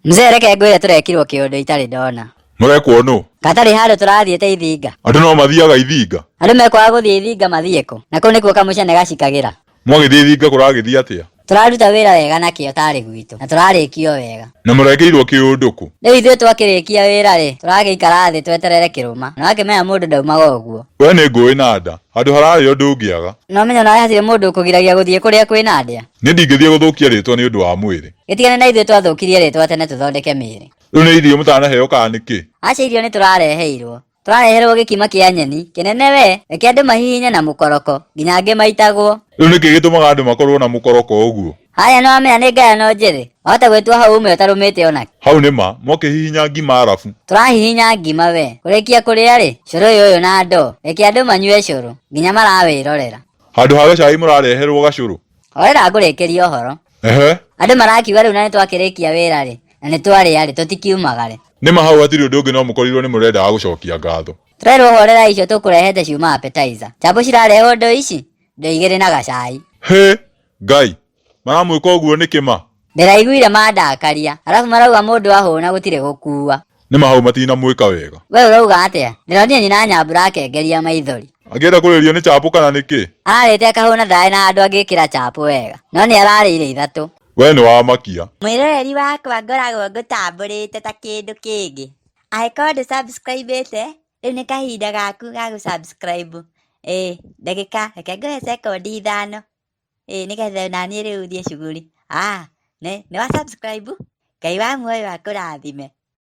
Mzee reke ngwĩre tũrekirwo kĩũndũ itarĩ ndona. Mũrekwo nũ? Gatarĩ handũ tũrathiĩte Ithinga. Andũ no mathiaga Ithinga? Andũ mekwaga gũthiĩ Ithinga mathiĩ kũ? Na kũu nĩkuo kamũcene gacikagĩra. Mwagĩthiĩ Ithinga kũragĩthiĩ atĩa? Tũraruta wĩra wega na kĩo tarĩ gwitũ na tũrarĩkio wega. Na mũrekĩirwo kĩũndũ kũ? Rĩu ithuĩ twakĩrĩkia wĩra rĩ, tũragĩikara thĩ tweterere kĩrũma. Na wakĩmenya mũndũ ndaumaga ũguo. We nĩ ngũĩ na nda. Handũ hararĩo ndũngĩaga. Na ũmenye onawe hatirĩ mũndũ ũkũgiragia gũthiĩ kũrĩa kwĩna ndĩa. Niĩ ndingĩthiĩ gũthũkia rĩtwa nĩ ũndũ wa mwĩrĩ. Gĩtigane na ithuĩ twathũkirie rĩtwa tene tũthondeke mĩĩrĩ. Rĩu nĩ irio mũtanaheo kana nĩ kĩ? Aca irio nĩ tũrareheirwo. Tũrareherwo gĩkima kĩa nyeni, kĩnene we, reke andũ mahihinye na mũkoroko, nginya angĩ maitagwo. Rĩu nĩkĩ gĩtũmaga andũ makorwo na mũkoroko ũguo? Haya nĩwamenya nĩ ngayano njĩthĩ, wahota gwĩtua hau ume ũtarũmĩte onakĩ. Hau nĩ ma, mwakĩhihinya ngima arabu. Tũrahihinya ngima we, kũrĩkia kũrĩa rĩ, cũrũ ũyũ na ndoo, reke andũ manyue cũrũ, nginya marawĩrorera. Handũ ha gacai mũrareherwo gacũrũ? Horera ngũrĩkĩrie ũhoro. Ehe. Andũ marakiuga rĩu na nĩtwakĩrĩkia wĩra rĩ, na nĩtwarĩa rĩ, tũtikiumagare. Nĩ ma hau hatirĩ ũndũ ũngĩ no mũkorirwo nĩ mũrendaga gũcokia ngatho. Tũrerwo horera icio tũkũrehete ciuma appetizer. Chapo cirarehwo ndoo ici? Ndoo igĩrĩ na gacai. Hĩ! Ngai! Maramwĩka ũguo nĩkĩ ma? Ndĩraiguire mandakaria. Arabu marauga mũndũ ahũna gũtirĩ gũkua. Nĩ ma hau matinamwĩka wega. We ũrauga atĩa? Ndĩronire nyina Nyambura akengeria maithori. Angĩenda kũrĩrio nĩ chapo kana nĩkĩ? Ararĩte akahũna ndarĩ na handũ angĩkĩra chapo wega. No nĩ ararĩire ithatũ. We nĩ wamakia. Mwĩroreri wakwa ngoragwo ngũtambũrĩte ta kĩndũ kĩngĩ. Angĩkorwo ndũ subscribe ĩte, rĩu nĩ kahinda gaku ga gũ subscribe. Ĩĩ ndagĩka, reke ngũhe sekondi ithano. Ĩĩ nĩgetha naniĩ rĩu thiĩ cuguri. Ah, nĩ wa subscribe? Ngai wa muoyo akũrathime.